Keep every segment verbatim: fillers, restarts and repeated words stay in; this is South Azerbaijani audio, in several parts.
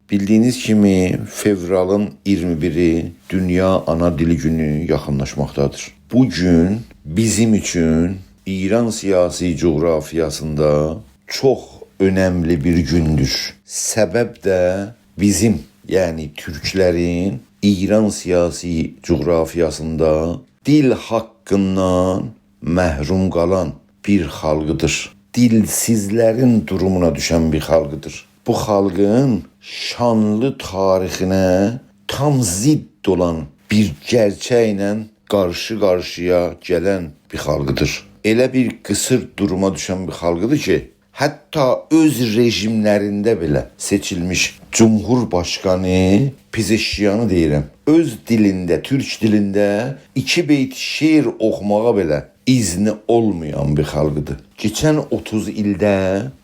بیلدیگینیز کیمی، فئورالین اییرمی بیری دونیا آنا دیلی گونو یاخینلاشماقدادیر. بو گون بیزیم اوچون ایران سیاسی جغرافیاسیندا چوخ اؤنملی بیر گوندور. سبب ده بیزیم، یعنی تورکلرین ایران سیاسی جغرافیاسیندا دیل حاققیندان محروم قالان بیر خالقدیر. دیلسیزلرین دورومونا دوشن بیر خالقدیر. بو خالقین شانلی تاریخینه تام ضد اولان بیر گئرچکله قارشی-قارشییا گلن بیر خالقدیر. ائله بیر قیسیر دوروما دوشن بیر خالقدیر کی، حتی اؤز رژیملرینده بئله سئچیلمیش جمهورباشقانی پزشکیانی دئییرم، اؤز دیلینده، تورک دیلینده ایکی بیت شعر اوخوماغا بئله اذنی اولمایان بیر خالقدیر. کئچن اوتوز ایلده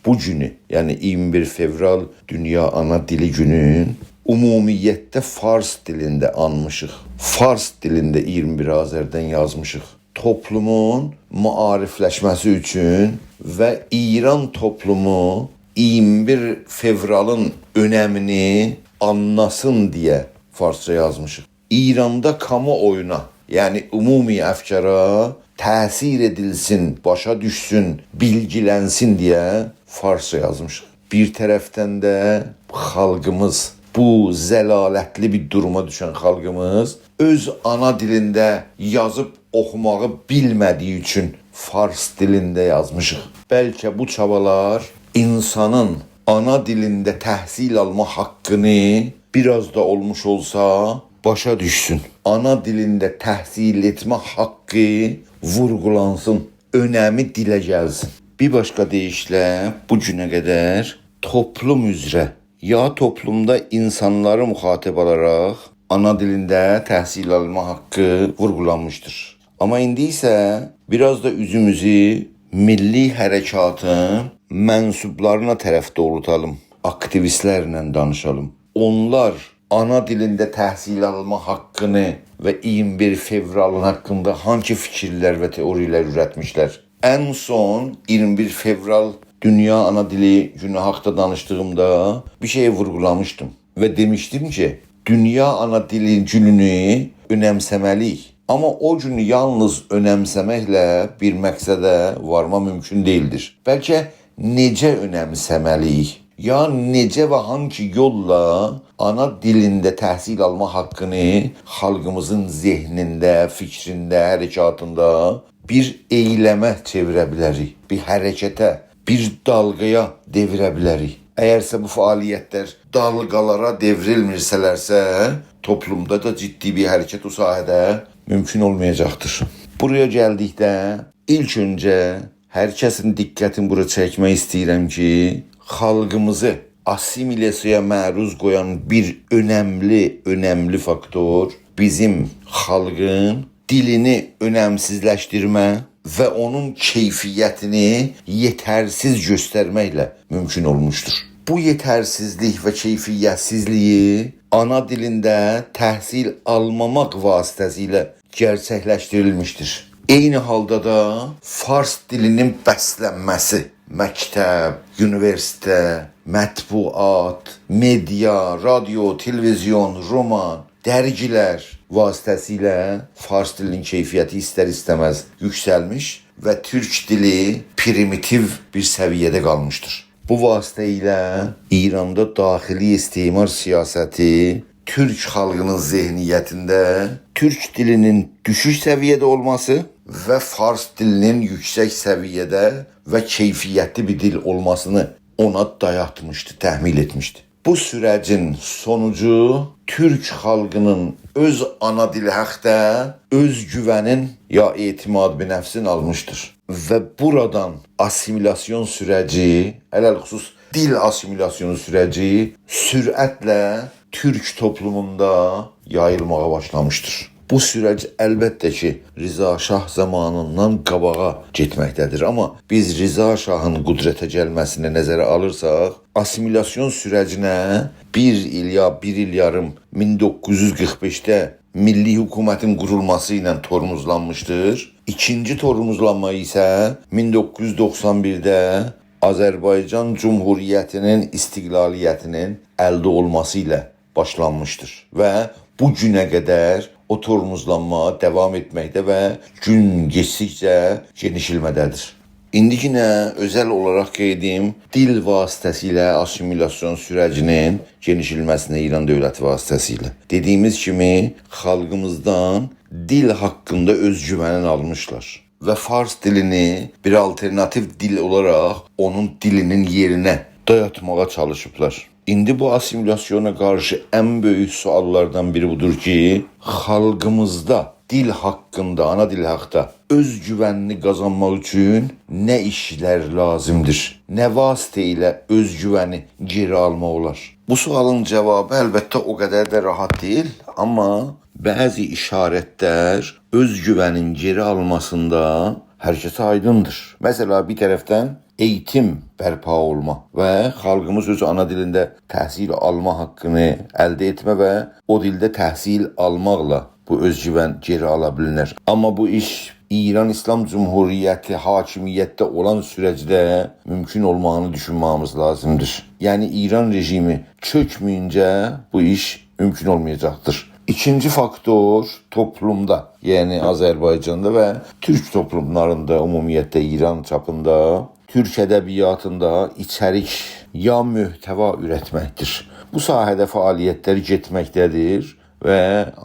بو گونو، یعنی اییرمی بیر فئورال دونیا آنا دیلی گونون عمومیتده فارس دیلینده آنمیشیق. فارس دیلینده اییرمی بیر آذردن یازمیشیق. توپلومون معاریفلشمه‌سی اوچون و ایران توپلومو اییرمی بیر فئورالین اؤنمینی آنلاسین دئیه فارسجا یازمیشیق. ایراندا کامواویونا، یعنی عمومی افکارا تأثیر ائدیلسین، باشا دوشسون، بیلگیلنسین دئیه فارسجا یازمیشیق. بیر طرفدن ده خالقیمیز، بو ذلالتلی بیر دوروما دوشن خالقیمیز اؤز آنا دیلینده یازیب اوخوماغی بیلمه‌دیگی اوچون فارس دیلینده یازمیشیق. بلکه بو چابالار اینسانین آنا دیلینده تحصیل آلما حاققینی بیر آز دا اولموش اولسا باشا دوشسون. آنا دیلینده تحصیل ائتمه حاققی وورغولانسین، اؤنمی دیله گلسین. بیر باشقا دئییشله، بو گونه قدر توپلوم اوزره یا توپلومدا اینسانلاری مخاطب آلاراق آنا دیلینده تحصیل آلما حاققی وورغولانمیشدیر. آمما ایندی ایسه بیر آز دا اوزوموزو میللی حرکاتین منسوبلارینا طرف دوغرولدالیم، آکتیویستلرله دانیشالیم. اونلار آنا دیلینده تحصیل آلما حاققینی و اییرمی بیر فئورالین حاقیندا هانسی فیکیرلر و تئوریالار اورتمیشلر؟ ان سون اییرمی بیر فئورال دونیا آنا دیلی گونو حاقدا دانیشدیغیمدا بیر شئی وورغولامیشدیم و دئمیشدیم کی، دونیا آنا دیلی گونونو اؤنمسه‌مه‌لی‌ییک. آمما او گونو یالنیز اؤنمسه‌مکله بیر مقصده وارما مومکون دئییلدیر. بلکه نئجه اؤنمسه‌مه‌لی‌ییک؟ یا نئجه و هانسی یوللا آنا دیلینده تحصیل آلما حاققینی خالقیمیزین ذهنینده، فیکرینده، حرکاتیندا بیر ائیلمه چئویره بیلریک، بیر حرکته، بیر دالغایا دئویره بیلریک؟ اگرسه بو فعالیتلر دالغالارا دئوریلمیرسه‌لرسه، توپلومدا دا جدی بیر حرکت او ساحه‌ده مومکون اولمایاجاقدیر. بورایا گلدیکده، ایلک اؤنجه هر کسین دقتینی بورا چکمک ایسته‌ییرم کی، خالقیمیزی آسیمیلاسیایا معروض قویان بیر اؤنملی، اؤنملی فاکتور بیزیم خالقین دیلینی اؤنمسیزلشدیرمه و اونون کیفیتینی یئترسیز گؤسترمکله مومکون اولموشدور. بو یئترسیزلیک و کیفیتسیزلیگی آنا دیلینده تحصیل آلماماق واسطه‌سیله گئرچکلشدیریلمیشدیر. عینی حالدا دا فارس دیلینین بسلنمه‌سی، مکتب، اونیوئرسیتئت، مطبوعات، مئدیا، رادیو، تلویزیون، رومان، درگیلر واسطه‌سیله فارس دیلینین کیفیتی ایستر-ایسته‌مز یوکسلمیش و تورک دیلی پریمیتیو بیر سویه‌ده قالمیشدیر. بو واسطه ایله ایراندا داخلی استعمار سیاستی تورک خالقینین ذهنیتینده تورک دیلینین دوشوک سویه‌ده اولماسی و فارس دیلینین یوکسک سویه‌ده و کیفیتلی بیر دیل اولماسینی اونا دایاتمیشدی، تحمیل ائتمیشدی. بو سوره‌جین سونوجو تورک خالقینین اؤز آنا دیلی حاقدا اؤزگوونین یا اعتماد به نفسین آلمیشدیر. و بورادان آسیمیلاسیون سوره‌جی، علی‌الخصوص دیل آسیمیلاسیون سوره‌جی سرعتله تورک توپلوموندا یاییلماغا باشلامیشدیر. بو سوره‌ج البته کی، رضا شاه زامانیندان قاباغا گئتمکده‌دیر. آمما بیز رضا شاهین قدرته گلمه‌سینی نظره آلیرساق، آسیمیلاسیون سوره‌جینه بیر ایل یا بیر ایل یاریم، مین دوققوز یوز قیرخ بئشده میللی حکومتین قورولماسی ایله تورموزلانمیشدیر. ایکینجی تورموزلانما ایسه مین دوققوز یوز دوخسان بیرده آذربایجان جمهوریتی‌نین استقلالیتی‌نین الده اولماسی ایله باشلانمیشدیر و بو گونه قدر او تورموزلانما داوام ائتمکده و گون کئچدیکجه گئنیشلمه‌ده‌دیر. ایندی یئنه اؤزل اولاراق قید ائدیم، دیل واسطه‌سیله آسیمیلاسیون سوره‌جی‌نین گئنیشلمه‌سینه ایران دؤولتی واسطه‌سیله. دئدیییمیز کیمی، خالقیمیزدان دیل حاقیندا اؤزگوونین آلمیشلار و فارس دیلینی بیر آلترناتیو دیل اولاراق اونون دیلینین یئرینه دایاتماغا چالیشیبلار. ایندی بو آسیمیلاسیونا قارشی ان بؤیوک سؤاللاردان بیری بودور کی، خالقیمیزدا دیل حاقیندا، آنا دیل حاقدا اؤزگوونینی قازانماق اوچون نه ایشلر لازیمدیر؟ نه واسطه ایله اؤزگوونی گئری آلماق اولار؟ بو سؤالین جاوابی البته او قدر ده راحت دئییل، آمما بعضی اشارتلر اؤزگوونین گئری آلماسیندا هر کسه آیدیندیر. مثلا، بیر طرفدن ائییتیم برپا اولما و خالقیمیز اؤز آنا دیلینده تحصیل آلما حاقینی الده ائتمه و او دیلده تحصیل آلماقلا بو اؤزگوون گئری آلا بیلینر. آمما بو ایش ایران ایسلام جمهوریتی حاکمیتده اولان سورجده مومکون اولماغینی دوشونمه‌ییمیز لازیمدیر. یعنی، ایران رژیمی چؤکمه‌یینجه بو ایش مومکون اولمایاجاقدیر. ایکینجی فاکتور، توپلومدا، یعنی آذربایجاندا و تورک توپلوملاریندا، عمومیتله ایران چاپیندا، تورک ادبیاتیندا ایچریک یا محتوا اورتمکدیر. بو ساحه‌ده فعالیتلر گئتمکده‌دیر و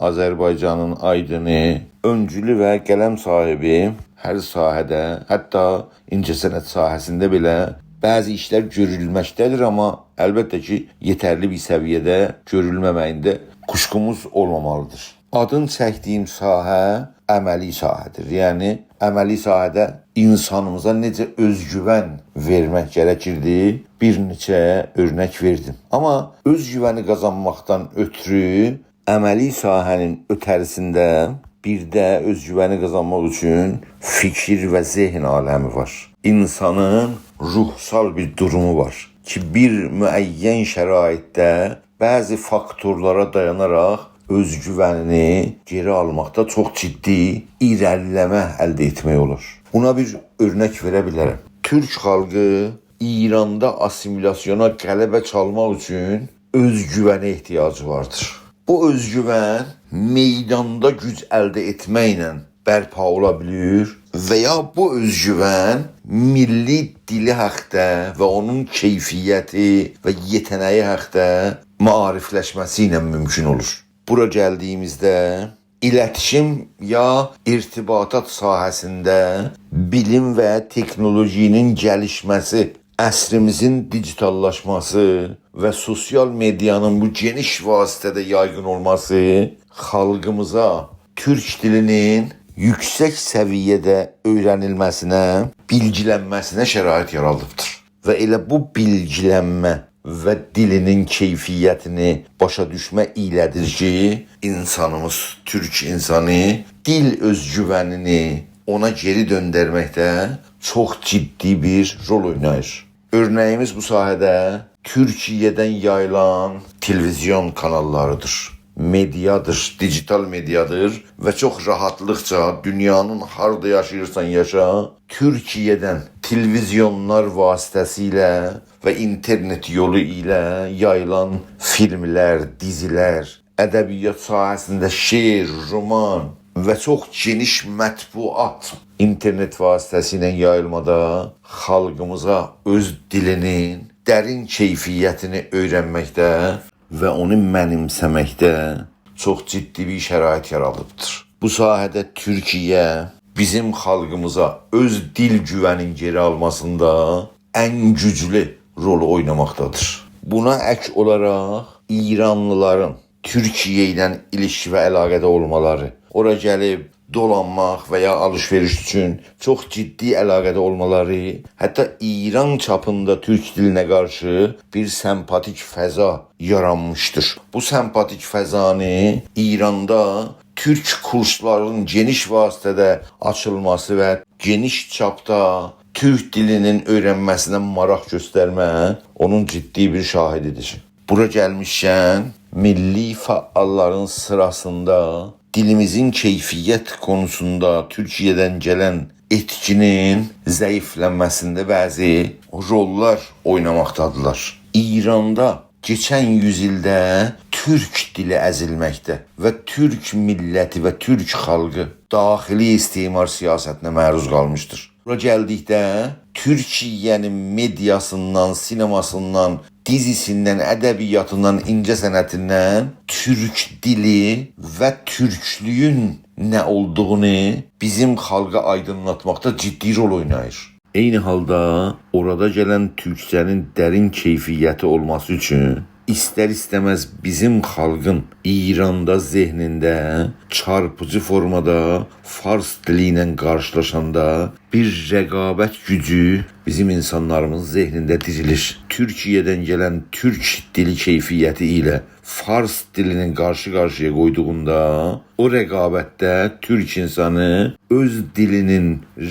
آذربایجانین آیدینی، اؤنجولو و قلم صاحیبی هر ساحه‌ده، حتی اینجه‌صنعت ساحه‌سینده بئله بعضی ایشلر گؤرولمکده‌دیر، آمما البته کی، یئترلی بیر سویه‌ده گؤرولمه‌مه‌یینده کوشکوموز اولمامالیدیر. آدین چکدیییم ساحه عملی ساحه‌دیر. یعنی، عملی ساحه‌ده اینسانیمیزا نئجه اؤزگوون وئرمک گرکیردی، بیر نئچه اؤرنک وئردیم. آمما اؤزگوونی قازانماقدان اؤترو عملی ساحه‌نین اؤتریسینده بیر ده اؤزگوونی قازانماق اوچون فیکیر و ذهن عالمی وار. اینسانین روحسال بیر دورومو وار کی، بیر معین شرایطده بعضی فاکتورلارا دایاناراق اؤزگوونینی گئری آلماقدا چوخ جدی ایره‌لیله‌مه الده ائتمک اولور. بونا بیر اؤرنک وئره بیلرم. تورک خالقی ایراندا آسیمیلاسیونا غلبه چالماق اوچون اؤزگوونه احتیاجی واردیر. بو اؤزگوون میداندا گوج الده ائتمکله برپا اولا بیلیر و یا بو اؤزگوون میللی دیلی حاقدا و اونون کیفیتی و یئته‌نه‌یی حاقدا معاریفلشمه‌سی ایله مومکون اولور. بورا گلدیییمیزده ایلتیشیم یا ارتباطات ساحه‌سینده بیلیم و تکنولوژی‌نین گلیشمه‌سی، عصریمیزین دیجیتاللاشماسی و سوسیال مئدیانین بو گئنیش واسطه‌ده یایغین اولماسی خالقیمیزا تورک دیلینین یوکسک سویه‌ده اؤیره‌نیلمه‌سینه، بیلگیلنمه‌سینه شرایط یارادیبدیر. و ائله بو بیلگیلنمه و دیلینین کیفیتینی باشا دوشمه ایله‌دیر کی، اینسانیمیز، تورک اینسانی دیل اؤزگوونینی اونا گئری دؤندرمکده چوخ جدی بیر رول اویناییر. اؤرنه‌ییمیز بو ساحه‌ده تورکیه‌دن یاییلان تلویزیون کاناللاریدیر، مئدیادیر، دیجیتال مئدیادیر و چوخ راحاتلیقجا دونیانین هاردا یاشاییرسان یاشا، تورکیه‌دن تلویزیونلار واسطه‌سیله و اینترنت یولو ایله یاییلان فیلملر، دیزیلر، ادبیات ساحه‌سینده شعر، رومان و چوخ گئنیش مطبوعات اینترنت واسطه‌سیله یاییلمادا خالقیمیزا اؤز دیلینین درین کیفیتینی اؤیرنمکده و اونو منیمسه‌مکده چوخ جدی بیر شرایط یارادیبدیر. بو ساحه‌ده تورکیه بیزیم خالقیمیزا اؤز دیل گوونین گئری آلماسیندا ان گوجلو رولو اویناماقدادیر. بونا اک اولاراق ایرانلیلارین تورکیه ایله ایلیشکی و علاقه‌ده اولمالاری، اورا گلیب دولانماق و یا آلیش‌وئریش اوچون چوخ جدی علاقه‌ده اولمالاری، حتی ایران چاپیندا تورک دیلینه قارشی بیر سمپاتیک فضا یارانمیشدیر. بو سمپاتیک فضانی ایراندا تورک کورسلارین گئنیش واسطه‌ده آچیلماسی و گئنیش چاپدا تورک دیلینین اؤیرنمه‌سینه ماراق گؤسترمه اونون جدی بیر شاهدیدیر. بورا گلمیشکن، میللی فعاللارین سیراسیندا دیلیمیزین کیفیت قونوسوندا تورکیه‌دن گلن ائتکی‌نین ضعیفلنمه‌سینده بعضی روللار اویناماقدادیرلار. ایراندا کئچن یوز ایلده تورک دیلی ازیلمکده و تورک میللتی و تورک خالقی داخلی استعمار سیاستینه معروض قالمیشدیر. بورا گلدیکده، تورکیه‌نین مئدیاسیندان، سینماسیندان، دیزیسیندن، ادبیاتیندان، اینجه صنعتیندن تورک دیلی و تورکلویون نه اولدوغونو بیزیم خالقا آیدینلاتماقدا جدی رول اویناییر. عینی حالدا اورادا گلن تورکجه‌نین درین کیفیتی اولماسی اوچون ایستر-ایسته‌مز بیزیم خالقین ایراندا ذهنینده چارپیجی فورمادا فارس دیلی ایله قارشیلاشاندا بیر رقابت گوجو بیزیم اینسانلاریمیزین ذهنینده دیریلیر. تورکیه‌دن گلن تورک دیلی کیفیتی ایله فارس دیلینی قارشی-قارشییا قویدوغوندا، او رقابتده تورک اینسانی اؤز دیلینین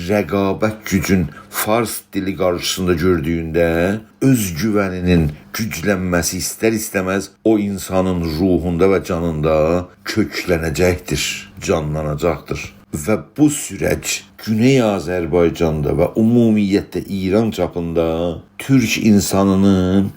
رقابت گوجون فارس دیلی قارشیسیندا گؤردویونده، اؤز گوونینین گوجلنمه‌سی ایستر-ایسته‌مز او اینسانین روحوندا و جانیندا کؤکلنه‌جکدیر، جانلاناجاقدیر. و بو سورج گونئی آذربایجاندا و عمومیتله ایران چاپیندا تورک اینسانینین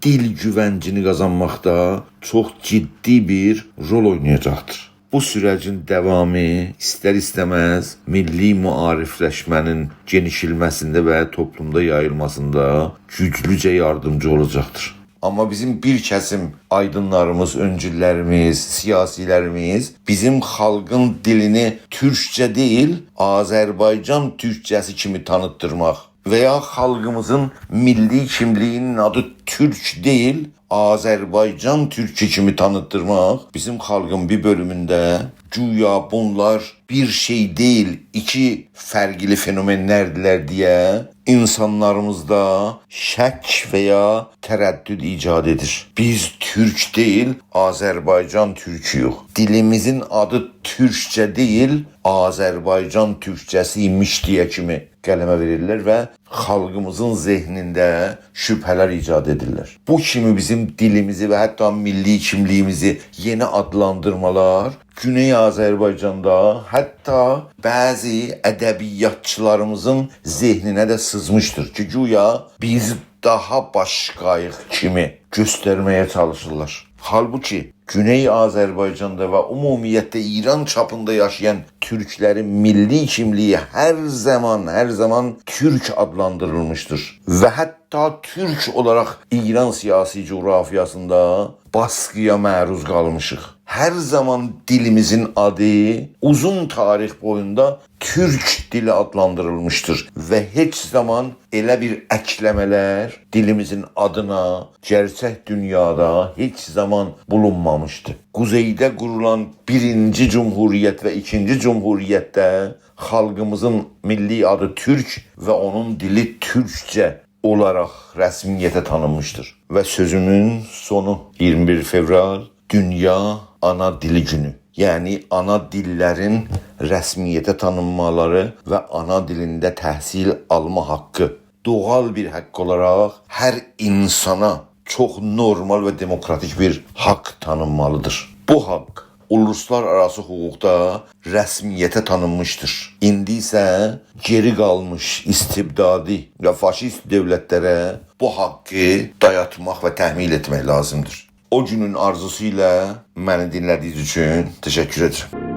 دیل گوونجینی قازانماقدا چوخ جدی بیر رول اوینایاجاقدیر. بو سورجین داوامی ایستر-ایسته‌مز میللی معاریفلشمه‌نین گئنیشلمه‌سینده و توپلومدا یاییلماسیندا گوجلوجه یاردیمجی اولاجاقدیر. آمما بیزیم بیر کسیم آیدینلاریمیز، اؤنجوللریمیز، سیاسیلریمیز بیزیم خالقین دیلینی تورکجه دئییل، آذربایجان تورکجه‌سی کیمی تانیتدیرماق و یا خالقیمیزین میللی کیملیگینین آدی تورک دئییل، آذربایجان تورکو کیمی تانیتدیرماق بیزیم خالقین بیر بؤلومونده گویا بونلار بیر شئی دئییل، ایکی فرقلی فنومنلردیلر دئیه اینسانلاریمیزدا شک و یا تردد ایجاد ائدیر. بیز تورک دئییل، آذربایجان تورکویوخ. دیلیمیزین آدی تورکجه دئییل، آذربایجان تورکجه‌سی ایمیش دئیه کیمی قلمه وئریرلر و خالقیمیزین ذهنینده شبهه‌لر ایجاد ائدیرلر. بو کیمی بیزیم دیلیمیزی و حتی میللی کیملیگیمیزی یئنی آدلاندیرمالار گونئی آذربایجاندا حتی بعضی ادبیاتچیلاریمیزین ذهنینه ده سیزمیشدیر کی، گویا بیز داها باشقاییق کیمی گؤسترمه‌یه چالیشیرلار. حالبوکی گونئی آذربایجاندا و عمومیتله ایران چاپیندا یاشایان تورکلرین میللی کیملیگی هر زامان، هر زامان تورک آدلاندیریلمیشدیر. و حتی تورک اولاراق ایران سیاسی جغرافیاسیندا باسقییا معروض قالمیشیق. هر زامان دیلیمیزین آدی اوزون تاریخ بویوندا تورک دیلی آدلاندیریلمیشدیر و هئچ زامان ائله بیر اکلمه‌لر دیلیمیزین آدینا گئرچک دونیادا هئچ زامان بولونمامیشدی. قوزئیده قورولان بیرینجی جمهوریت و ایکینجی جمهوریتده خالقیمیزین میللی آدی تورک و اونون دیلی تورکجه اولاراق رسمیته تانینمیشدیر. و سؤزومون سونو، اییرمی بیر فئورال، دونیا آنا دیلی گونو. یعنی آنا دیللرین رسمیته تانینمالاری و آنا دیلینده تحصیل آلما حاققی دوغال بیر حاق اولاراق هر اینسانا چوخ نورمال و دموکراتیک بیر حاق تانینمالیدیر. بو حاق اولوسلارآراسی حقوقدا رسمیته تانینمیشدیر. ایندی ایسه گئری قالمیش استبدادی و فاشیست دؤولتلره بو حاققی دایاتماق و تحمیل ائتمک لازیمدیر. او گونون آرزوسو ایله منی دینله‌دیگینیز اوچون تشکر ائدیرم.